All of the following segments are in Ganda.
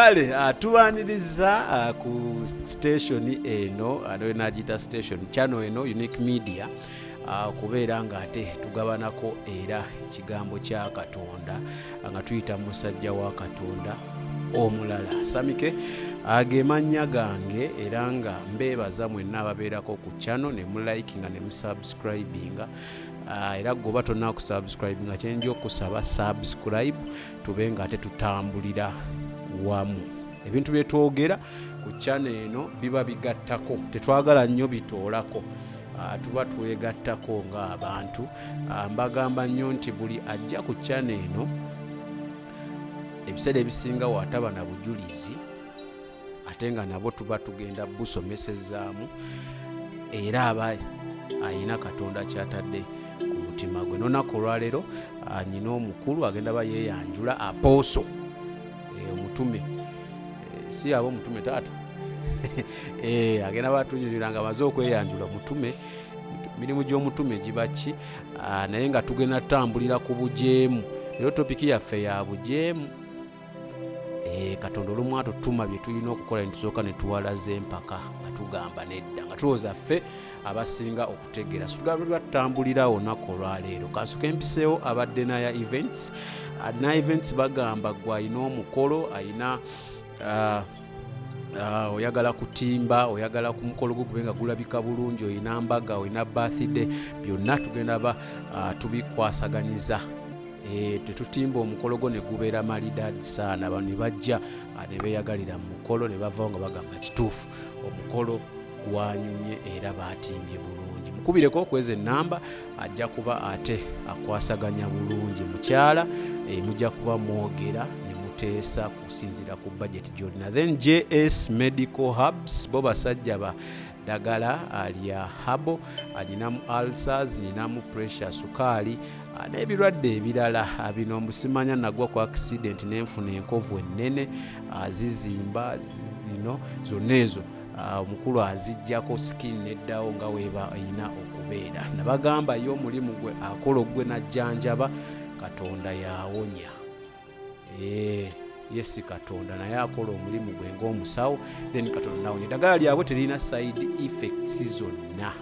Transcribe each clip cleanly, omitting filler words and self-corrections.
Kale tubaniriza ku station eno, nagiyita station, channel eno Unique Media, kubeera nga ate tugabanako era ekigambo kya Katonda nga tuyita musajja wa Katonda omulala Samike. Ge mannya gange, era nga mbeebaza mwenna ababeerako ku channel ne mulikinga ne musubscribinga. Era gwoba tonna kusubscribinga, kyenja okusaba, subscribe, tube nga ate tutambulira wamu. Ebintu bye twogera ku channel eno biba bigattako, tetwagala nnyo bitoolako. Tuba twegattako ng'abantu. Mbagamba nnyo nti buli ajja ku channel eno, ebiseera ebisinga waataba na bujulizi, ate nga nabo tuba tugenda busomesezaamu, era aba ayina Katonda kyatadde ku mutima gwe. Nonaku olwaleero nyina omukulu agenda ba yeeyanjula, apostle, omutume, si aba omutume taata, agenda batunyonyola nga amaze okweyanjula omutume, mirimu gy'omutume giba ki. Naye nga tugenda tutambulira ku bujeemu. Leero topic yaffe ya bujeemu. Katonda olumu atutuma bye tulina okukola, ne tusooka ne tuwalaza empaka nga tugamba nedda, nga tulowooza ffe abasinga okutegeera. So tugamba tutambulira olunaku olwaleero. Kansuke mpiseewo aba Denaya Events. Denaya Events bagamba gwe alina omukolo, ayina oyagala kutimba, oyagala ku mukolo gwo gube nga gulabika bulungi, olina mbaga, olina birthday, byonna tugenda ba tubikwasaganyiza. Tetutimba omukolo gwo ne gubeera malidadi saana, abantu ne bajja ne beeyagalira mu mukolo ne bavawo nga bagamba kituufu omukolo gwanyumye era batimbye bulungi. Mukubireko okweza enamba, ajja kuba ate akwasaganya bulungi mukyala. Mujja kuba mwogera ne muteesa kusinziira ku budget gyolina. Then JS Medical Hubs, bo basajja ba ddagala lya herbal. Nyinamu ulcers, nyinamu pressure, sukaali n'ebirwadde ebirala. Bino mbusimanya nagwa ku accident nenfuna enkovu ennene, zizimba zino zonna ezo, omukulu azijjako, skin neddawo nga weeba erina okubeera. Nabagamba ye omulimu gwe akola ogwe najjanjaba, Katonda yawonya. Ye si Katonda, naye akola omulimu gwe ng'omusawo, then Katonda nawonya. Eddagala lyabwe terina side effects zonna,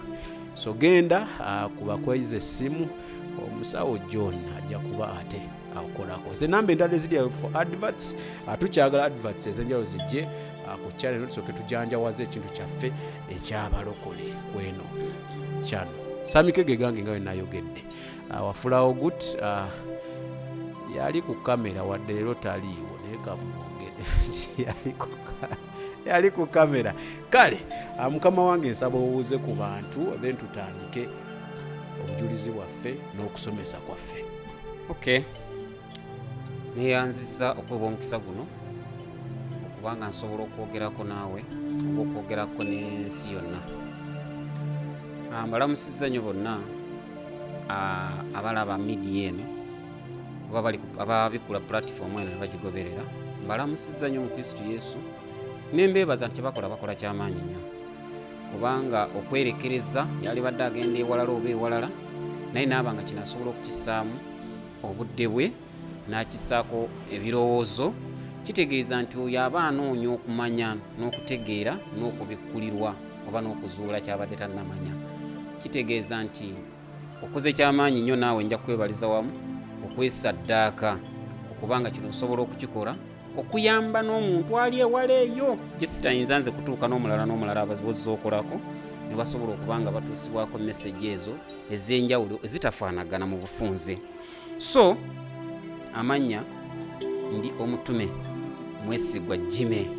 so genda kubakweza essimu, omusawo John ajja kuba ate akolako. Ze namba endala eziri awo for adverts. Tukyagala adverts ez'enjawulo zijje ku channel, tusooke tujanjawaze ekintu kyaffe ekyabalokole kweno channel. Samike ge gange nga we nayogedde. Wafulawo gut yali ku kamera, wadde leero taliiwo, naye kamwongedde nti yali ku kamera. Kale mukama wange, nsaba obuuze ku bantu, then tutandike obujulizi bwaffe n'okusomesa kwaffe. Ok, neyanziza okuweebwa omukisa guno okubanga nsobola okwogerako naawe oba okwogerako n'ensi yonna. Mbalamusizza nnyo bonna abalaba media eno oba ababikula platform eno ne bagigoberera. Mbalamusizza nnyo mu Kristo Yesu, ne mbeebaza nti kyebakola bakola kyamaanyi nnyo, kubanga okwerekereza yalibadde agenda ewalala oba ewalala, naye naaba nga kino asobola okukissaamu obudde bwe n'akissaako ebirowoozo, kitegeeza nti oyo aba anoonya okumanya n'okutegeera n'okubikkulirwa oba n'okuzuula kyabadde tannamanya. Kitegeeza nti okoze kyamaanyi nnyo. Naawe nja kwebaliza wamu okwesaddaaka okubanga kino osobola okukikola okuyamba n'omuntu ali ewala eyo gye sitayinza nze kutuuka, n'omulala n'omulala abozza okolako ne basobola okuba nga batuusibwako message ezo ez'enjawulo ezitafaanagana mu bufunze. So amannya, ndi omutume Mwesigwa Jime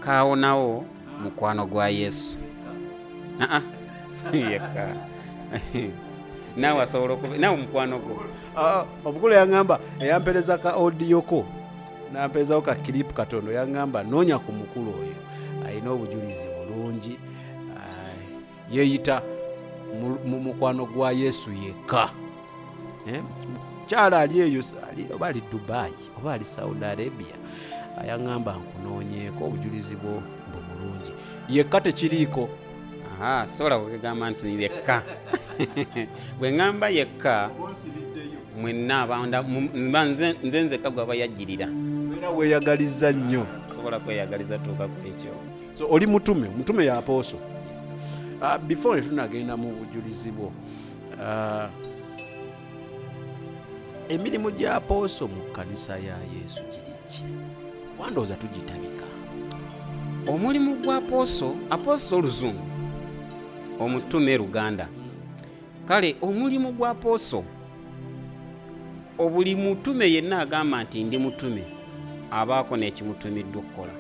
Kaawonawo, mukwano gwa Yesu. Aa, yekka naawe asobola okuba naawe mukwano gwo. Omukulu yaŋŋamba, eyampereza ka audio ko, namperezawo ka clip katono, yaŋŋamba noonya ku mukulu oyo alina obujulizi bulungi. Yeeyita mu mukwano gwa Yesu yekka. Mukyala ali eyo, oba ali Dubai oba ali Saudi Arabia, yaŋŋamba nkunoonyeeko, obujulizi bwo mbu bulungi. Yekka tekiriiko. Aha, sobola kugamba nti yekka. Bwe ŋŋamba yekka, mwenna abanda mba nze nzekka gwaba yajjirira. Obeera weeyagaliza nnyo. Sobola kweyagaliza tuuka ku ekyo. So oli mutume, omutume ya apostle. Before netunagenda mu bujulizi bwo, emirimu gya apostle mu kkanisa ya Yesu giri ki? Kuba ndowooza tugitabika. Omulimu gwa apostle, apostle oluzungu, omutume luganda. Kale omulimu gwa apostle, obuli mutume yenna agamba nti ndi mutume abaako n'ekimutumiddwa okukola.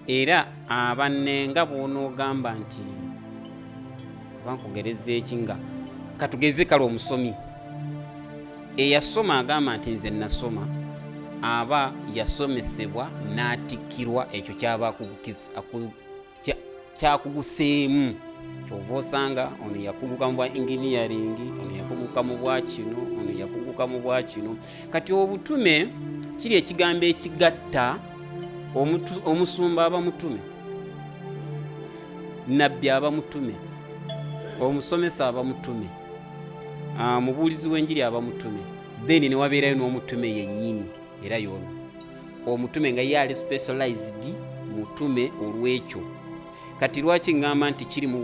Era abannenga bw'onoogamba nti oba nkugereza eki, nga katugeze kale omusomi eyasoma agamba nti nze nasoma, aba yasomesebwa n'atikkirwa ekyo kyaba kyakuguseemu. Kyova osanga ono yakuguka mu bwa engineering, ono yakuguka mu bwa kino, ono yakuguka mu bwa kino. Kati obutume kiri ekigambo ekigatta omusumba aba mutume, nabbi aba mutume, omusomesa aba mutume, mubuulizi w'enjiri aba mutume, then ne wabeerayo n'omutume yennyini. Era yono omutume nga ye ali specialized mutume olw'ekyo. Kati lwaki ŋŋamba nti kiri mu,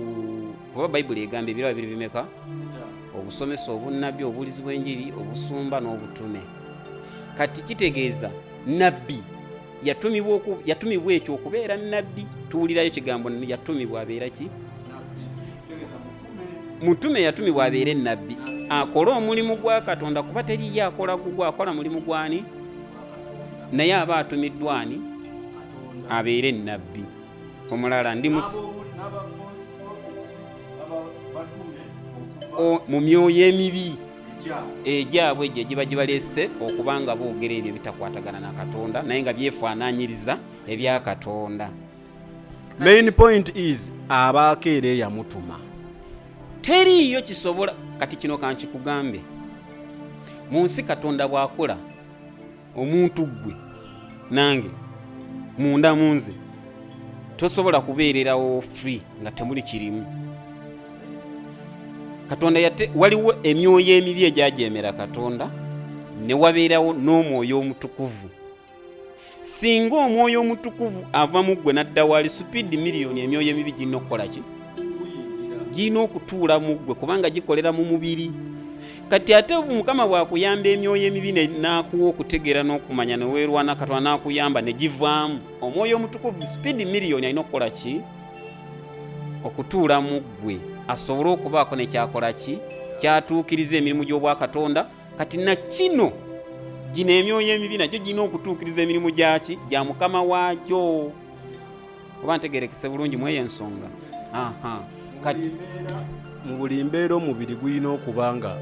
kuba Bayibuli egamba ebirabo biri bimeka? Obusomesa, obunnabbi, obubuulizi bw'enjiri, obusumba n'obutume. Kati kitegeeza nabbi yatumibwa ekyo okubeera nabbi. Tuwulirayo kigambo yatumibwa abeera ki? Mutume. Yatumibwa abeere nabbi, akole omulimu gwa Katonda, kuba teriyo akola gugwe, akola mulimu gwani? Naye aba atumiddwa ani? Abeere nabbi. Omulala ndi mu myoyo emibi egyabwe egyo egiba gibaleese okuba nga boogera ebyo bitakwatagana na Katonda, naye nga byefaanaanyiriza ebya Katonda. Main point is abaako era eyamutuma. Teriiyo kisobola. Kati kino kankikugambe, mu nsi Katonda bw'akola omuntu, ggwe nange munda mu nze tosobola kubeererawo free nga temuli kirimu Katonda. Yate waliwo emyoyo emibi egyajemera Katonda, ne wabeerawo n'omwoyo omutukuvu. Singa omwoyo omutukuvu ava mu ggwe nadda wali speed miliyoni, emyoyo emibi girina okukola ki? Girina okutuula mu ggwe, kubanga gikolera mu mubiri. Kati ate Mukama bw'akuyamba emyoyo emibi n'akuwa okutegeera n'okumanya neweerwana, Katonda n'akuyamba ne givaamu, omwoyo omutukuvu speed miliyoni alina okukola ki? Okutuula mu ggwe, asobole okubaako nekyakola ki? Kyatuukiriza emirimu gy'obwakatonda. Kati nakino gino emyoyo emibi nagyo girina okutuukiriza emirimu gyaki? Gya mukama waagyo. Oba ntegerekese bulungi mu eyo ensonga? Aha. Kati mu buli mbeera omubiri gulina okuba nga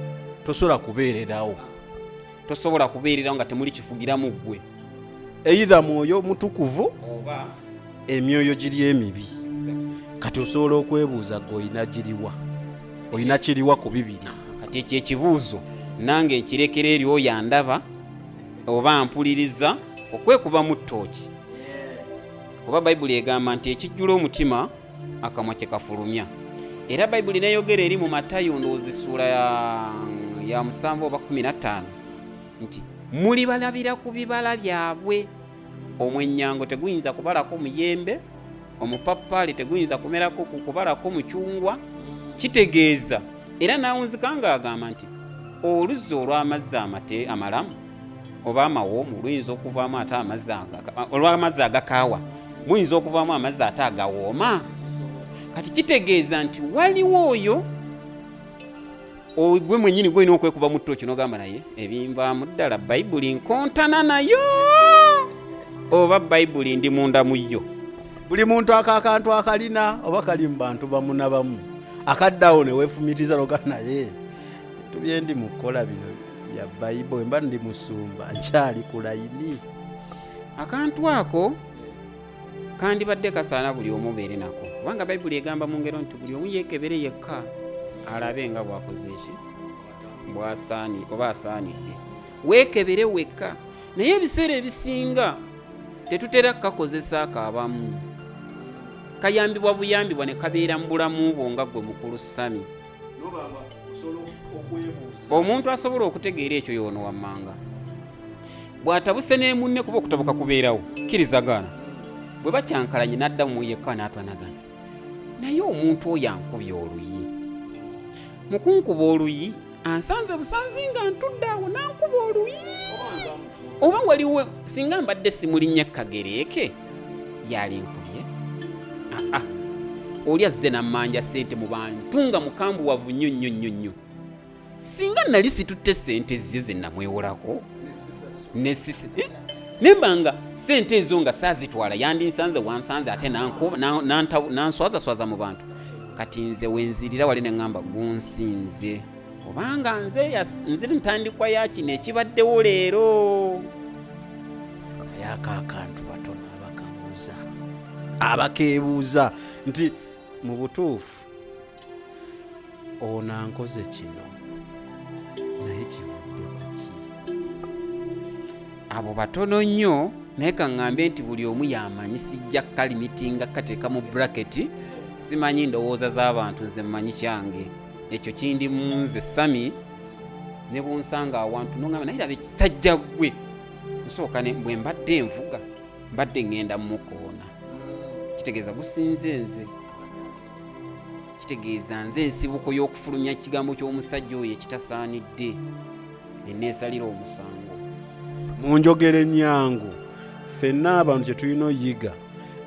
tosobola kubeererawo. Tosobola kubeererawo nga temuli kifugiramu ggwe. Either mwoyo mutukuvu oba emyoyo giri emibi. Kati osobola okwebuuza gwe olina giriwa, olina kiriwa ku bibiri? Kati ekyo ekibuuzo nange nkirekera eri oyo andaba oba mpuliriza okwekubamu ttooki, kuba Bayibuli egamba nti ekijjula omutima akamwa kye kafulumya. Era Bayibuli neyogera eri mu Matayo, ndowooza essuula ya 7 oba 15, nti mulibalabira ku bibala byabwe. Omwennyango teguyinza kubalako muyembe, omupapaali teguyinza kumerako kubalako mucungwa. Kitegeeza era nawunzika ng'agamba nti oluzzi olw'amazzi amate amalamu oba amawoomu luyinza okuvaamu ate amazzi olw'amazzi agakaawa muyinza okuvaamu amazzi ate agawooma. Kati kitegeeza nti waliwo oyo gwe mwennyini gwolina okwekuba mu ttooki n'ogamba, naye ebinvaamu ddala Bayibuli nkontana nayo oba Bayibuli ndi munda mu yo? Buli muntu ako akantu akalina oba kali mu bantu bamu na bamu, akaddawo ne weefumitiza noga, naye bintu bye ndi mu kukola bino bya Bayibuli, mba ndi musumba nkyali ku layini? Akantu ako kandibadde kasaana buli omu obeere nako, kubanga Bayibuli egamba mu ngero nti buli omu yeekebere yekka alabe nga bw'akoze eki bw'asaani oba asaanidde. Weekebere wekka, naye ebiseera ebisinga tetutera kukakozesa. Ako abamu kayambibwa buyambibwa ne kabeera mu bulamu bwo nga ggwe mukulu Sami. Omuntu asobola okutegeera ekyo yoono wammanga. Bw'atabuse ne munne, kuba okutabuka kubeerawo, kkirizagaana. Bwe bakyankalanye n'addamu yekka n'atwanagana, naye omuntu oyo ankubye oluyi. Mu kunkuba oluyi ansanze busanzi nga ntudde awo n'ankuba oluyi, oba waliwo singa mbadde simulinnya kagereeke yali nkubye. Aa, oli azze nammanja ssente mu bantu nga mukambuwavu nnyo nnyo nnyo nnyo. Singa nali situtte ssente ze ze namwewolako nemba nga ssente ezo nga saazitwala, yandinsanze wansanze ate nanswazaswaza mu bantu. Kati nze wenzirira wali ne ŋŋamba gunsinze, kubanga nze nziri ntandikwa ya kino ekibaddewo leero. Naye ako akantu batono abakabuuza, abakeebuuza nti mu butuufu ono ankoze kino, naye kivudde ku ki? Abo batono nnyo, naye kaŋŋambe nti buli omu yamanyi. Sijja kalimitinga kateeka mu bracket, simanyi ndowooza z'abantu, nze mmanyi kyange, ekyo kindi mu nze. Sami ne bwonsanga awantu noŋŋamba, naye laba ekisajja ggwe, nsooka ne bwe mbadde nvuga mbadde ŋŋenda mukoona, kitegeeza gusinze nze, kitegeeza nze ensibuko y'okufulumya ekigambo ky'omusajja oyo ekitasaanidde, ne neesalira omusango. Mu njogera ennyangu, ffenna abantu kye tulina oyiga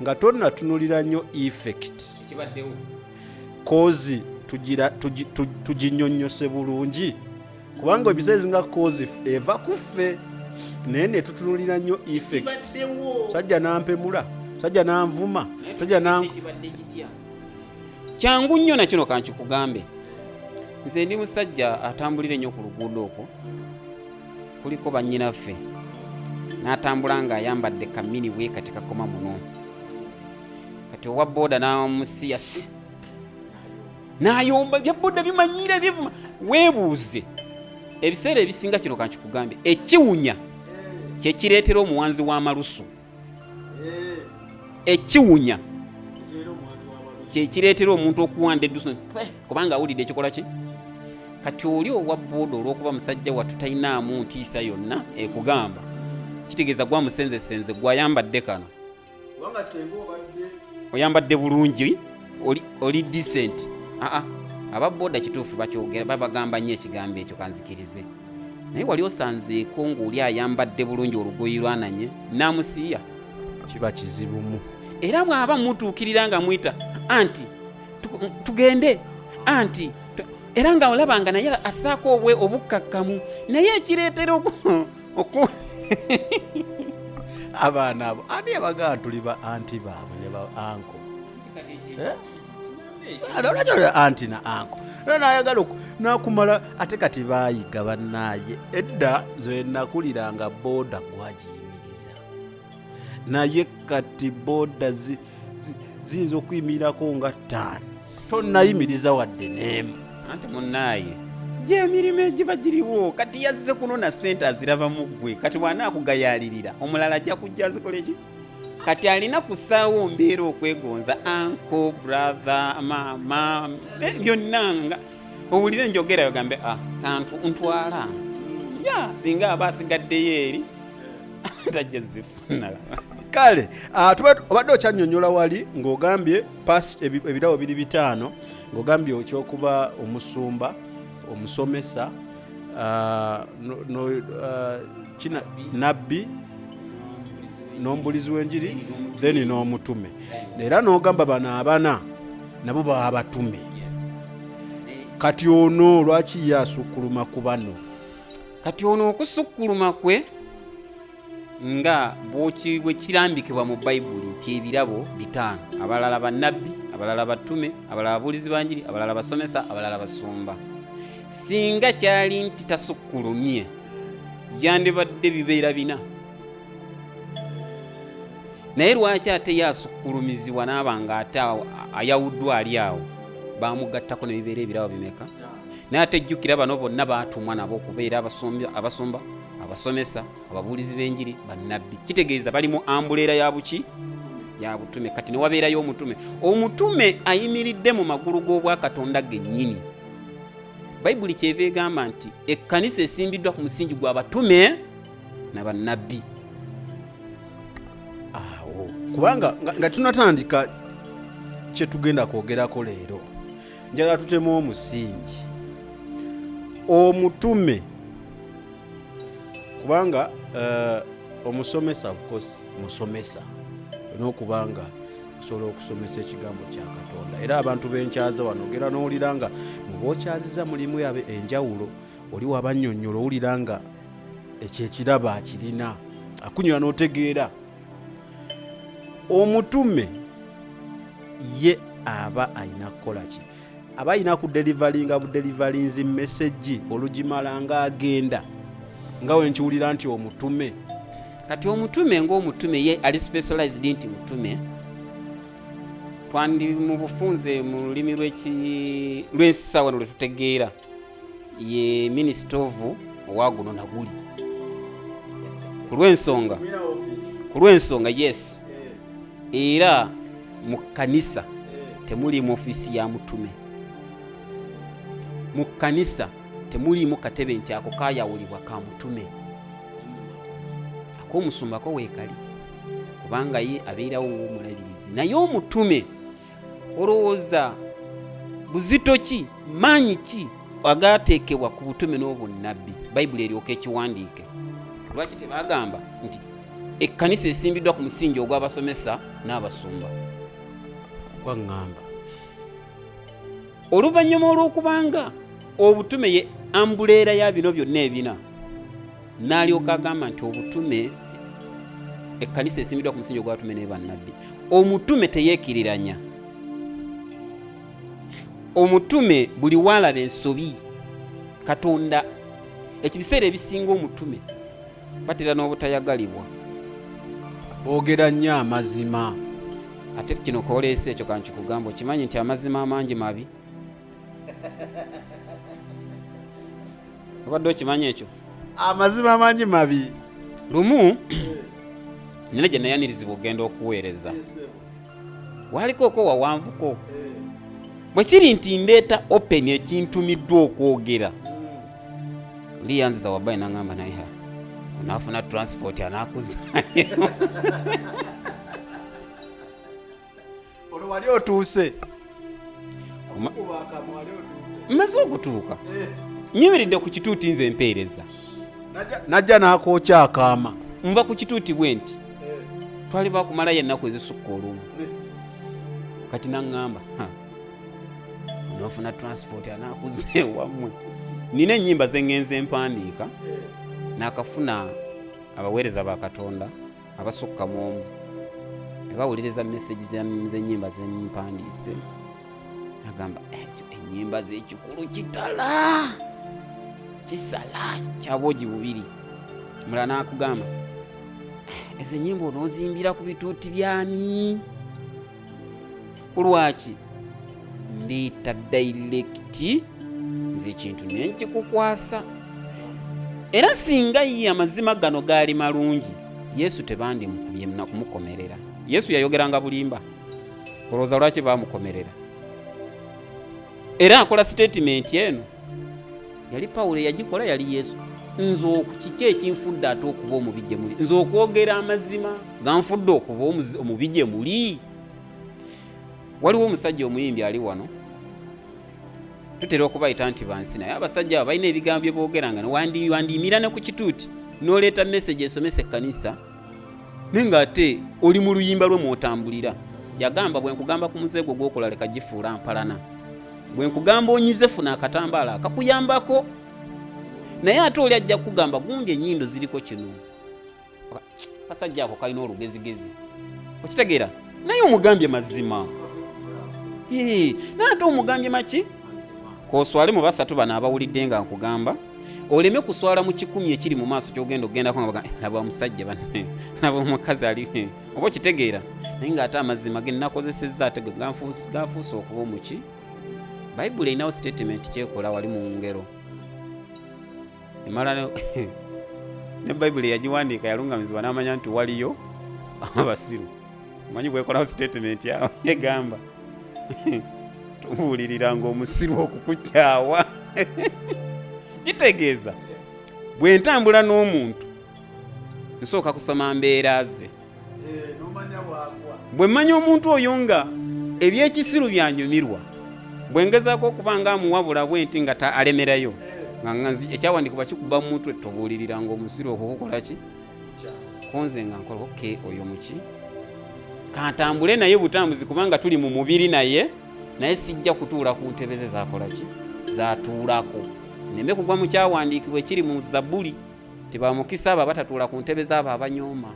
nga tonnatunulira nnyo effect ekibaddewo, cause tuginyonnyose bulungi, kubanga ebiseera ebisinga cause eva ku ffe, naye ne tutunulira nnyo effect. Sajja nampemula, sajja nanvuma, sajja nan Ekibadde kitya? Kyangu nnyo nakino kankikugambe. Nze ndi musajja atambulira ennyo ku luguudo okwo, kuliko bannyinaffe n'atambula ng'ayambadde kamini bwe kati kakoma muno. Kati owa booda n'amusiya n'ayomba, bya booda bimanyiira bivuma. Weebuuze ebiseera ebisinga, kino kankikugambe, ekiwunya kyekireetera omuwanzi w'amalusu, ekiwunya kyekireetera omuntu okuwanda eddusu kubanga awulidde ekikola ki. Kati oli owa booda olw'okuba musajja wattu talinaamu ntiisa yonna ekugamba, kitegeeza gwamusenzesenze, gwayambadde kano. Kubanga senga obadde oyambadde bulungi, oli decent. Aa, aba booda kituufu bakyogera, babagamba nnyo ekigambo ekyo, kanzikirize. Naye wali osanzeeko ng'oli ayambadde bulungi olugoyi lwananye n'amusiiya? Kiba kizibumu. Era bw'aba mutuukirira nga mwita anti tugende anti era nga olaba nga naye assaako obwe obukkakkamu, naye ekireetera oku Abaana abo ani abagaa tuli ba anti baabwe ne ba uncle? Eh? Lwaki anti na uncle? Era nayagala nakumala ate kati baayiga bannaaye. Edda nze nakuliranga booda gwagiyimiriza, naye kati booda ziyinza okuyimirirako nga ttaano, tonnayimiriza wadde n'emu. Anti munnaaye gyemirimu egiba giriwo, kati yazze kunona ssente azirabamu ggwe. Kati bw'anaakugayaalirira omulala ajja kujja azikole ki? Kati alina kusaawo mbeera okwegonza uncle, brother, maama, byonna nga owulire enjogera yogambe, ah, kantu ntwala ya singa aba asigaddeyo eri tajja zifuna. Kale obadde okyannyonnyola wali ng'ogambye ebirabo biri bitaano, ng'ogambye ekyokuba omusumba, omusomesa, nabbi n'omubulizi w'enjiri, then n'omutume. Era n'ogamba bano abana nabo baba batume. Kati ono lwaki ye asukkuluma ku bano? Kati ono okusukkuluma kwe nga bwe kirambikibwa mu Bayibuli nti ebirabo bitaano, abalala bannabbi, abalala batume, abalala babuulizi banjiri, abalala basomesa, abalala basumba. Singa kyali nti tasukkulumye, byandibadde bibeera bina. Naye lwaki ate ye asukkulumizibwa n'aba nga ate ayawuddwa ali awo bamugattako ne bibeera ebirabo bimeka? Naye ate jjukira bano bonna baatumwa nabo okubeera abasumba, abasomesa, ababuulizi b'enjiri, bannabbi. Kitegeeza bali mu umbrella ya buki? Ya butume. Kati ne wabeerayo omutume. Omutume ayimiridde mu magulu g'obwakatonda gennyini. Bayibuli kyeva egamba nti ekkanisa esimbiddwa ku musingi gw'abatume Na bannabbi. Awo kubanga nga tunatandika kyetugenda kwogerako leero, njagala tutemu omusingi omutume, kubanga omusomesa, of course musomesa, olina okuba nga osobola okusomesa ekigambo kya Katonda. Era abantu benkyaza wano, ogenda n'owulira nga mubokyaziza mulimu yabe enjawulo, oli wabannyonnyola, owulira nga ekyo ekirabo akirina, akunywa n'otegeera. Omutume ye aba alina kukola ki? Aba alina kudeliveringa budeliverinzi message olugimala nga agenda, nga wenkiwulira nti omutume. Kati omutume ng'omutume ye ali specialized nti mutume, twandi mu bufunze mu lulimi lw'ensi wano lwe tutegeera, ye minister of owa guno naguli ku lw'ensonga, yes. Era mu kkanisa temuliimu ofiisi ya mutume. Mu kkanisa temuliimu katebe nti ako kayawulibwa ka mutume, ak'omusumbako weekali, kubanga ye abeerawo ng'omulabirizi. Naye omutume, olowooza buzito ki, maanyi ki agateekebwa ku butume n'obunnabbi Bayibuli eryoka ekiwandiike? Lwaki tebagamba nti ekkanisa esimbiddwa ku musingi ogw'abasomesa n'abasumba? Kwaŋŋamba. Oluvannyuma olw'okubanga obutume ye umbrella ya bino byonna ebina, n'alyoka agamba nti obutume, ekkanisa esimbiddwa ku musingi ogw'abatume ne bannabbi. Omutume teyeekiriranya. Omutume buli waalaba ensobi, Katonda ekibiseera ebisinga omutume batera n'obutayagalibwa. Boogera nnyo amazima. Ate kino koleesa ekyo kankikugamba, okimanyi nti amazima amangi mabi? Obadde okimanyi ekyo? Amazima amangi mabi. Lumu nina gye nayanirizibwa okugenda okuweereza, waliko oko wawanvuko. Bwe kiri nti ndeeta open ekintumiddwa okwogera, oli yanziza wabayi naŋŋamba, naye ha, onaafuna transport anaakuzaayo? Olwo wali otuuse? Mmaze okutuuka, nyimiridde ku kituuti, nze mpeereza. Najja n'akookya akaama. Nva ku kituuti bwe nti twali bakumalayo ennaku ezisukka olumu. Kati naŋŋamba, "Ha, onoofuna transport anaakuza ewammwe?" Nina ennyimba ze ŋŋenze mpandiika, naakafuna abaweereza ba Katonda abasukka mu omu ne bawuliriza message z'ennyimba zempandiise. Agamba, "Ekyo ennyimba z'ekikulu kitala kisala kyabwogi bubiri." Mulala n'akugamba, "Eh, ezo ennyimba onoozimbira ku bituuti byani?" Ku lwaki ndeeta direct nze ekintu nenkikukwasa? Era singa ye amazima gano gaali malungi, Yesu tebandimukubye na kumukomerera. Yesu yayogeranga bulimba. Olowooza lwaki bamukomerera? Era akola statement eno, yali Pawulo eyagikola, yali Yesu. Nze kiki ekinfudde ate okuba omubi gye muli? Nze okwogera amazima ganfudde okuba omubi gye muli? Waliwo omusajja omuyimbi ali wano, tutera okubayita nti bansi, naye abasajja abo balina ebigambo bye boogera nga wandiyimira ne ku kituuti n'oleeta message esomesa ekkanisa, naye ng'ate oli mu luyimba lwe mw'otambulira. Yagamba, "Bwe nkugamba ku muzeego gw'okola, leka gifuula mpalana. Bwe nkugamba onyize, funa akatambaala akakuyambako." Naye ate oli ajja kukugamba, "Gundi ennyindo ziriko kino, akasajja ako kalina olugezigezi." Okitegeera? Naye omugambye mazima. Ee, naye ate omugambye maki? Koswale mu basatu bano abawulidde nga nkugamba, oleme kuswala mu 100 ekiri mu maaso kyogenda okugendako nga bagamba, "Eh, laba omusajja banne, laba omukazi ali." Oba okitegeera? Naye ng'ate amazima ge nakozesezza ate ge ganfuuse okuba omuki. Bayibuli erinawo statement kyekola wali mu ngero emala ne Bayibuli yagiwandiika yalungamizibwa n'amanya nti waliyo abasiru. Omanyi bwekolawo statement yawo egamba, "Tubuuliriranga omusiru okukukyawa." Kitegeeza bwe ntambula n'omuntu Nsooka kusoma mbeera ze. Bwe mmanya omuntu oyo nga ebyekisiru byanyumirwa, bwe ngezaako okuba nga amuwabula bwe nti nga alemerayo, nga ekyawandiikibwa kikuba mu mutwe, tobuuliriranga omusiru okukukola ki? Konze nga nkola okay, oyo muki kantambule naye butambuzi, kubanga tuli mu mubiri naye, naye sijja kutuula ku ntebe ze zakola ki, zatuulako, neme kugwa mu kyawandiikibwa ekiri mu Zabbuli tibamukisa abo abatatuula ku ntebe zaabo abanyooma.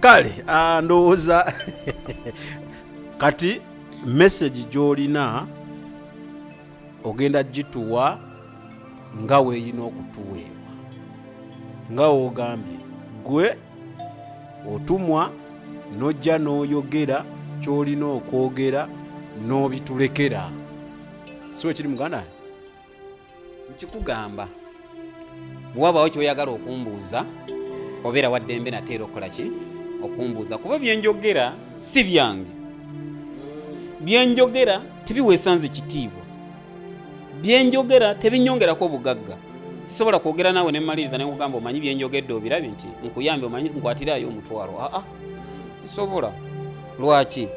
Kale ndowooza kati message gy'olina ogenda gituwa nga weeyina okutuweebwa, nga woogambye gwe otumwa n'ojja n'oyogera ky'olina okwogera n'obitulekera, si wekiri muganda? Nkikugamba, bwewabaawo kyoyagala okumbuuza obeera waddembe nate era okukola ki, okumbuuza, kuba byenjogera si byange, byenjogera tebiweesa nze kitiibwa, byenjogera tebinyongerako obugagga. Sisobola kwogera naawe nemmaliriza nekugamba omanyi byenjogedde obirabye nti nkuyambe, omanyi nkwatirayo omutwalo. Aa, sisobola. Lwaki?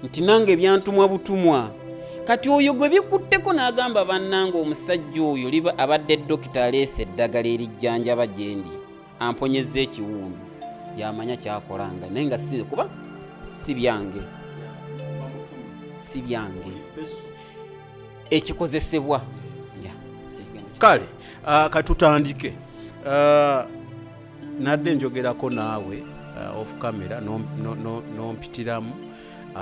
Nti nange byantumwa butumwa. Kati oyo gwe bikutteko n'agamba, bannange, omusajja oyo liba abadde dokita aleese eddagala erijjanjaba gye ndi, amponyezza ekiwundu, yamanya kyakolanga, naye nga si kuba si byange, si byange ekikozesebwa. Kale katutandike. Nadde njogerako naawe off camera, nompitiramu,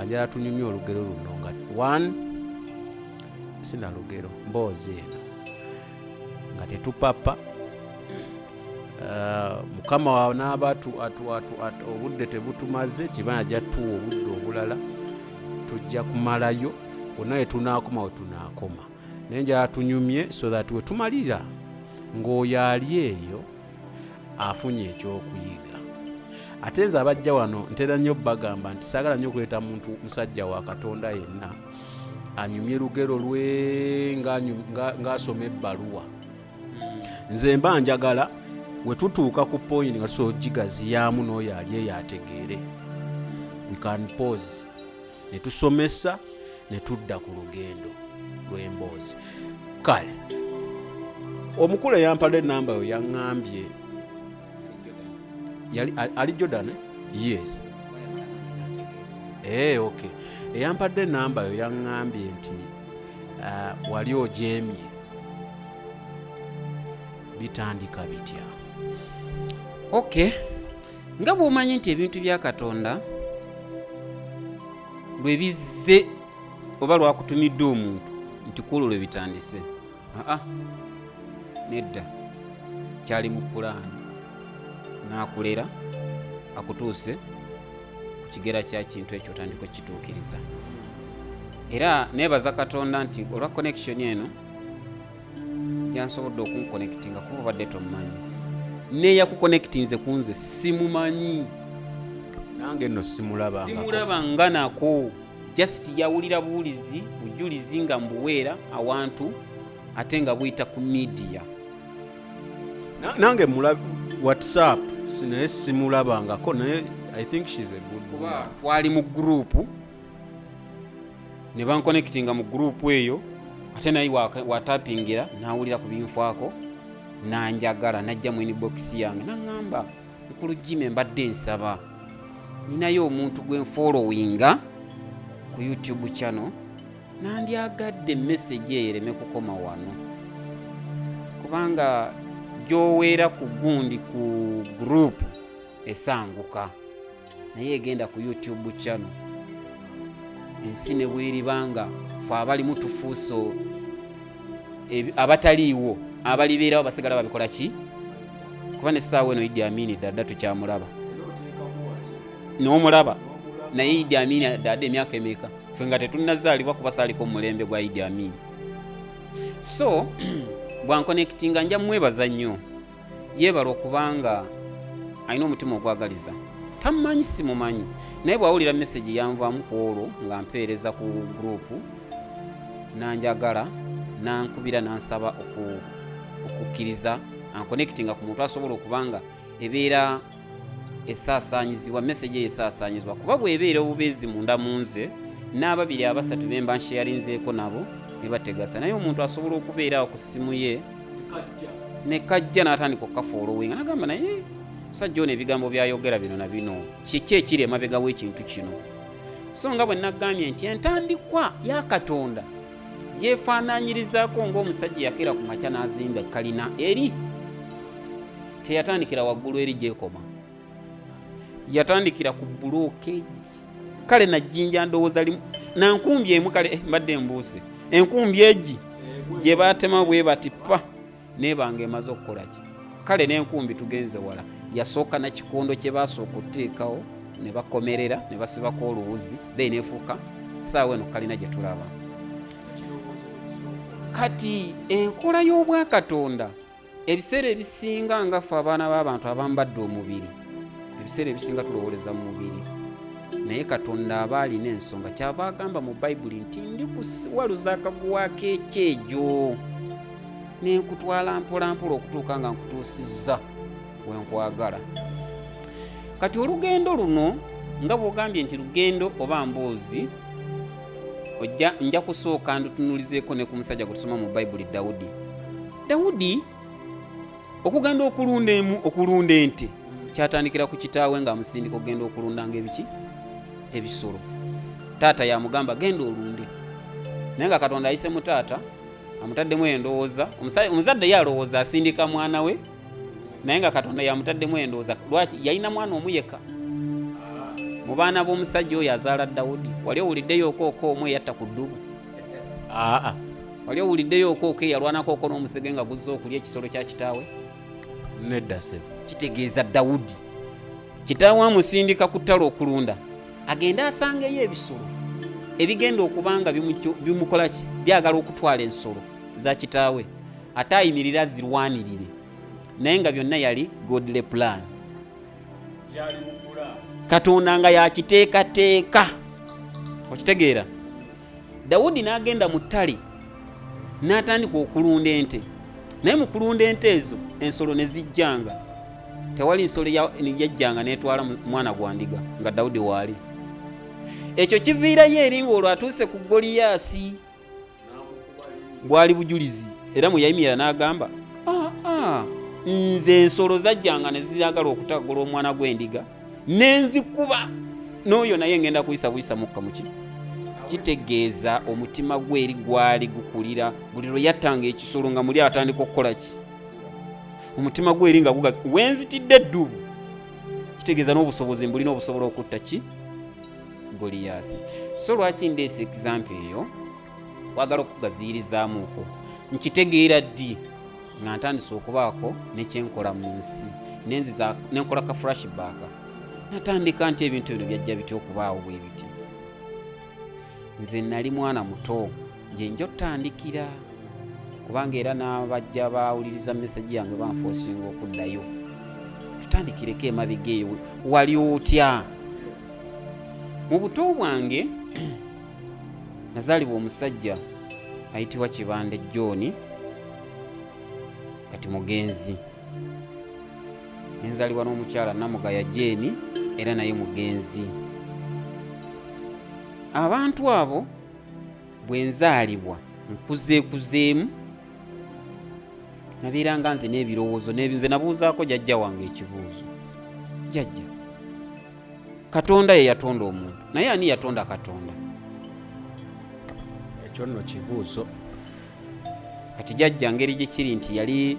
njala tunyumye olugero luno nga one sina lugero, mboozi eno nga tetupapa. Mukama wanaaba obudde tebutumaze, kiba ajja tuwa obudde obulala, tujja kumalayo wonna wetunaakoma, wetunaakoma, naye njala tunyumye so that wetumalira ng'oyo ali eyo afunye ekyokuyiga. Ate nze abajja wano ntera nnyo bagamba nti saagala nnyo okuleeta muntu musajja wa Katonda yenna anyumye lugero lwe ng'asoma ebbaluwa. Nze mba njagala we tutuuka ku point nga tusobola ogigaziyaamu n'oyo ali eyo ategeere, we can pause ne tusomesa ne tudda ku lugendo lw'emboozi. Kale omukulu eyampadde enamba yo yaŋŋambye yali ali Jordan, eh? Yes. Okay, eyampadde enamba yo yaŋŋambye nti wali ojeemye, bitandika bitya? Okay, nga bw'omanyi nti ebintu bya Katonda lwe bizze oba lwakutumidde omuntu nti kwolwo lwe bitandise, aa nedda, kyali mu pulaani n'akulera akutuuse ku kigera kya kintu ekyo otandika okukituukiriza. Era neebaza Katonda nti olwa connection eno yansobodde okunconnectinga, kuba obadde tomumanyi, neyakuconnectinze ku nze simumanyi. Nange nno simulaba. Simulaba nga nako, just yawulira buwulizi bujulizi nga mbuweera awantu ate nga buyita ku media. Nange mula WhatsApp naye simulabangako, naye I think she's a good kuba woman. Twali mu group ne banconnectinga mu group eyo, ate naye watapingira nawulira ku binfaako nanjagala, najja mu inbox yange naŋŋamba, "Mukulu Jime, mbadde nsaba, ninayo omuntu gwe nfollowinga ku YouTube channel, nandyagadde message eyo ereme kukoma wano, kubanga gyoweera ku gundi ku group esanguka, naye egenda ku YouTube channel, ensi ne bweribanga fe abalimu tufuuse abataliiwo, abalibeerawo basigala babikola ki?" Kuba nessaawa eno Idi Amini Dada tukyamulaba n'omulaba, naye Idi Amini Dada emyaka emeka ffe nga tetunnazaalibwa, kuba saaliko mu mulembe gwa Idi Amini. So bwanconnectinga nja mwebaza nnyo, yeebala okubanga alina omutima ogwagaliza. Tamumanyi, simumanyi, naye bw'awulira message yanvaamu ku olwo nga mpeereza ku group, nanjagala, nankubira, nansaba okukkiriza anconnectinga ku muntu asobola okubanga Ebeera esaasaanyizibwa, message eyo esaasaanyizibwa, kuba bw'ebeera obubeezi munda mu nze n'ababiri abasatu be mba nsharinzeeko nabo ne bategasa. Naye omuntu asobola okubeera awo ku ssimu ye ne kajja n'atandika okukafollowinga, nagamba, "Naye musajja ono ebigambo byayogera bino na bino, kiki ekiri emabega w'ekintu kino?" So nga bwe nagambye nti entandikwa ya Katonda yeefaanaanyirizaako ng'omusajja yakeera ku makya n'azimba ekkalina eri. Teyatandikira waggulu eri gyekoma, yatandikira ku bulooka egi. Kale najjinja ndowooza limu nankumbi emu. Kale mbadde mbuuse enkumbi egi gye batema bwe bati pa nebanga emaze okukola ki. Kale n'enkumbi tugenze wala, yasooka na kikondo kye basooka okuteekawo ne bakomerera ne basibako oluwuzi, then nefuuka saawa eno kalina gye tulaba kati. Enkola y'obwakatonda, ebiseera ebisinga nga ffe abaana b'abantu abambadde omubiri, ebiseera ebisinga tulowooleza mu mubiri, naye Katonda aba alina ensonga. Kyava agamba mu Bayibuli nti, "Ndi kuwaluza akaguwa k'ekyejo nenkutwala mpolampola okutuuka nga nkutuusizza wenkwagala." Kati olugendo luno, nga bw'ogambye nti lugendo oba mboozi, ojja nja kusooka ndutunulizeeko ne ku musajja gwe tusoma mu Bayibuli, Dawudi. Dawudi okugenda okulunda emu, okulunda ente, kyatandikira ku kitaawe ng'amusindika okugenda okulundanga ebiki, ebisolo. Taata yamugamba, "Genda olunde," naye nga Katonda ayise mu taata amutaddemu endowooza. Omuzadde ye alowooza asindika mwana we, naye nga Katonda yamutaddemu endowooza. Lwaki? Yalina mwana omu yekka mu baana b'omusajja oyo azaala Dawudi. Wali owuliddeyo okooko omu eyatta ku ddubu? Aa. Wali owuliddeyo okooko eyalwanako oko n'omusege nga guzza okulya ekisolo kya kitaawe? Nedda sebo. Kitegeeza Dawudi kitaawe amusindika ku ttale okulunda, agende asangeyo ebisolo ebigenda okuba nga bimukola ki, byagala okutwala ensolo za kitaawe, ate ayimirire azirwanirire. Naye nga byonna yali godly plan, Katonda nga yakiteekateeka. Okitegeera? Dawudi n'agenda mu ttale n'atandika okulunda ente, naye mu kulunda ente ezo ensolo ne zijjanga. Tewali nsolo yajjanga n'etwala mwana gwa ndiga nga Dawudi waali. Ekyo kiviirayo eri ng'olwo atuuse ku Goliyaasi. Bwali bujulizi era mwe yayimirira n'agamba, "Ah, ah, nze ensolo zajjanga ne ziyagala okutagula omwana gw'endiga nenzikuba, n'oyo naye ngenda kuyisa buyisa mukka muki." Kitegeeza omutima gwe eri gwali gukulira. Buli lwe yattanga ekisolo nga muli atandika okukola ki, omutima gwe eri nga gugazi, wenzitidde eddubu, kitegeeza n'obusobozi mbulina obusobola okutta ki, Goliyaasi. So lwaki ndeesa example eyo? Kwagala okugaziyirizaamuuko. Nkitegeera ddi? Nga ntandise okubaako nekyenkola mu nsi, nenziza nenkola ka flashback, natandika nti ebintu bino byajja bitya okubaawo bwe biti. Nze nali mwana muto gye nja otandikira, kubanga era n'abajja bawuliriza message yange banforcinga okuddayo tutandikireko emabega eyo. Wali otya mu buto bwange? Nazaalibwa omusajja ayitibwa Kibande John, kati mugenzi. Nenzaalibwa n'omukyala Namugaya Jane, era naye mugenzi. Abantu abo bwe nzaalibwa nkuzeekuzeemu, nabeeranga nze n'ebirowoozo. Nze nabuuzaako jjajja wange ekibuuzo, "Jjajja, Katonda ye yatonda omuntu, naye ani yatonda Katonda?" Ekyo nno kibuuzo. Kati jjajja ngeri gye kiri nti yali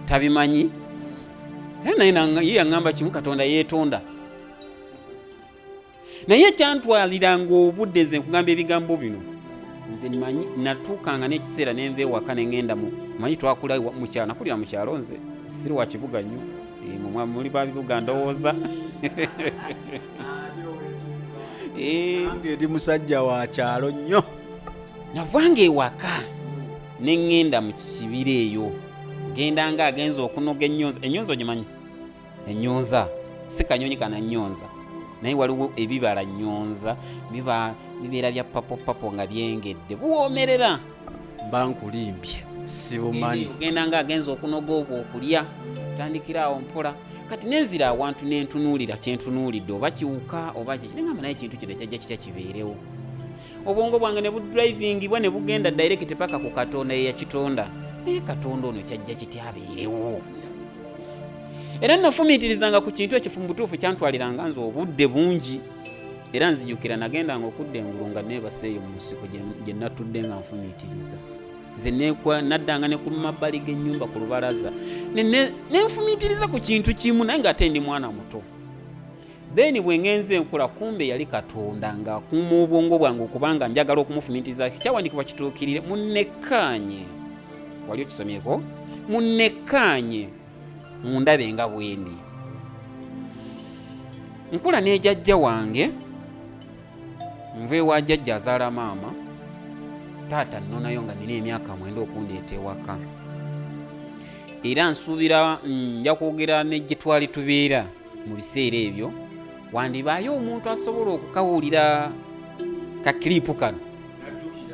tabimanyi, era naye ye yaŋŋamba kimu, Katonda yeetonda. Naye kyantwaliranga obudde nze nkugamba ebigambo bino. Nze manyi natuukanga n'ekiseera nenva ewaka neŋŋenda mu manyi twakula mu kyalo, nakulira mu kyalo, nze siri wa kibuga nnyo. Mwe muli ba bibuga ndowooza. Nange ndi musajja wa kyalo nnyo. Navanga ewaka ne ŋŋenda mu kibira eyo, genda nga agenza okunoga ennyonza. Ennyonza ogimanyi? Ennyonza si kanyonyi kana nnyonza, naye waliwo ebibala nnyonza, biba bibeera bya papo papo nga byengedde, buwoomerera. Mba nkulimbye. Sibumanyi. Ogenda nga agenza okunoga obwo okulya, tandikira awo mpola. Kati nenzira awantu nentunuulira kyentunuulidde, oba kiwuka oba kiki, nengamba naye ekintu kino kyajja kitya kibeerewo? Obwongo bwange ne budrivingibwa ne bugenda direct paka ku Katonda eyakitonda. Naye Katonda ono kyajja kitya abeerewo? Era nafumiitirizanga ku kintu ekyo mu butuufu kyantwaliranga nze obudde bungi. Era nzijukira nagendanga okudda engulu nga neebase eyo mu nsiko gye natudde nga nfumiitiriza. Nze naddanga ne ku mabbali g'ennyumba ku lubalaza nenfumiitiriza ku kintu kimu, naye ng'ate ndi mwana muto. Then bwe ngenze enkula, kumbe yali Katonda ng'akuuma obwongo bwange okubanga njagala okumufumiitiriza. Kyawandiikibwa kituukirire, munnekkaanye. Wali okisomyeko? Munnekkaanye, mundabe nga bwendi. Nkula n'ejajja wange, nva ewa jjajja azaala maama. Taata nnonayo nga nina emyaka 9 okundeeta ewaka. Era nsuubira nja kwogera ne gye twali tubeera mu biseera ebyo, wandibaayo omuntu asobola okukawulira kakiripu kano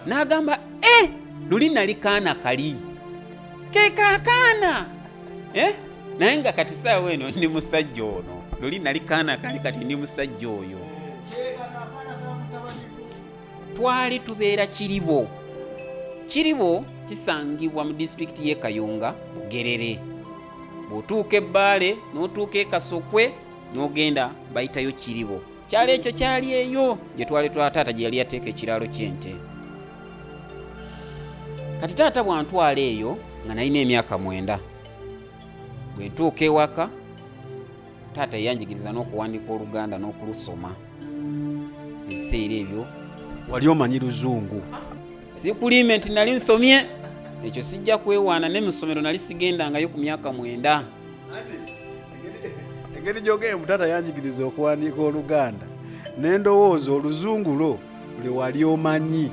n'agamba, e luli nali kaana kali ke kaakaana, eh? Naye nga kati saawa eno ndi musajja ono. Luli nali kaana kali, kati ndi musajja oyo. Twali tubeera Kiribo. Kiribo kisangibwa mu disitulikiti y'e Kayunga, Bugerere. Bw'otuuka Ebbaale n'otuuka e Kasokwe n'ogenda bayitayo Kiribo. Kyalo ekyo kyali eyo gye twali twa taata gye yali yateeka ekiraalo ky'ente. Kati taata bw'antwala eyo nga nalina emyaka 9, bwe ntuuka ewaka taata yeyanjigiriza n'okuwandiika Oluganda n'okulusoma. Ebiseera ebyo wali omanyi Luzungu? Sikulimbe nti nali nsomye, ekyo sijja kwewaana. Ne mu ssomero nali sigendangayo ku myaka 9. Engeri gyogeye mbu taata yanjigiriza okuwandiika Oluganda, nendowooza Oluzungu lwo lwe wali omanyi.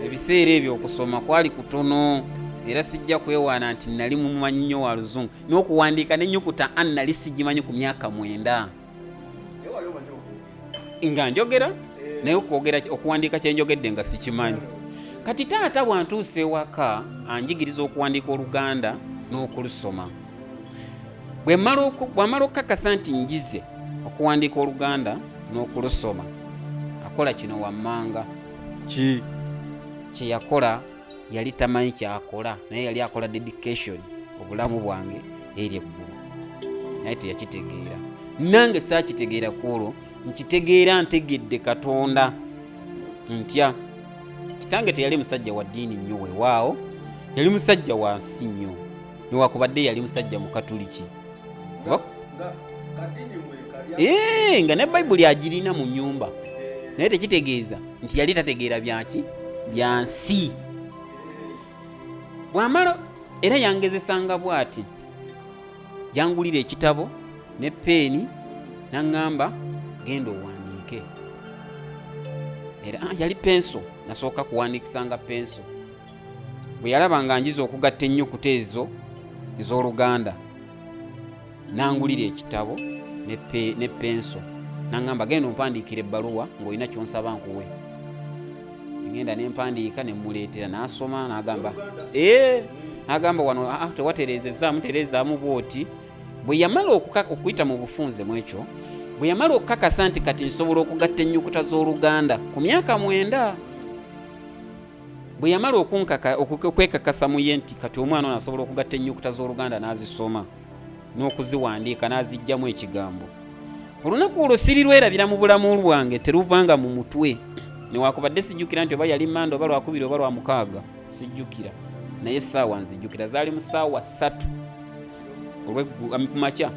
Ebiseera ebyo okusoma kwali kutono, era sijja kwewaana nti nali mumumanyi nnyo wa Luzungu n'okuwandiika n'ennyukuta a nali sigimanyi ku myaka 9. Nga njogera, naye okwogera okuwandiika kyenjogedde nga sikimanyi. Kati taata bwantuusa ewaka anjigiriza okuwandiika Oluganda n'okulusoma. Bwamala okukakasa nti njize okuwandiika Oluganda n'okulusoma, akola kino wammanga. Ki? Kye yakola yali tamanyi kyakola, naye yali akola dedication obulamu bwange eri eggulu, naye teyakitegeera. Nange saakitegeera ku olwo, nkitegeera ntegedde Katonda ntya. Kitange teyali musajja wa ddiini nnyo, weewaawo yali musajja wa nsi nnyo, newakubadde yali musajja Mukatuliki. Nga ne Bayibuli agirina mu nnyumba, naye tekitegeeza nti yali tategeera byaki byansi. Bw'amala era yangezesanga bw'ati, yangulira ekitabo ne peeni n'aŋŋamba genda owandiike. Era yali penso, nasooka kuwandiikisanga penso. Bwe yalaba nga njiza okugatta ennyukuta ezo ez'Oluganda, n'angulira ekitabo ne penso, n'aŋŋamba genda ompandiikira ebbaluwa ng'olina ky'onsaba nkuwe. Ngenda ne mpandiika ne mmuleetera, n'asoma n'agamba, n'agamba wano tewatereezezaamu, tereezaamu bw'oti. Bwe yamala okuyita mu bufunze mu ekyo, bwe yamala okukakasa nti kati nsobola okugatta ennyukuta z'Oluganda ku myaka 9, bwe yamala okwekakasa mu ye nti kati omwana ono asobola okugatta ennyukuta z'Oluganda n'azisoma n'okuziwandiika n'aziggyamu ekigambo, olunaku olwo sirirwerabira mu bulamu bwange, teruvanga mu mutwe. Newakubadde sijjukira nti oba yali Mande oba Lwakubiri oba Lwamukaaga, sijjukira, naye essaawa nzijjukira, zaali mu ssaawa 3 ku makya.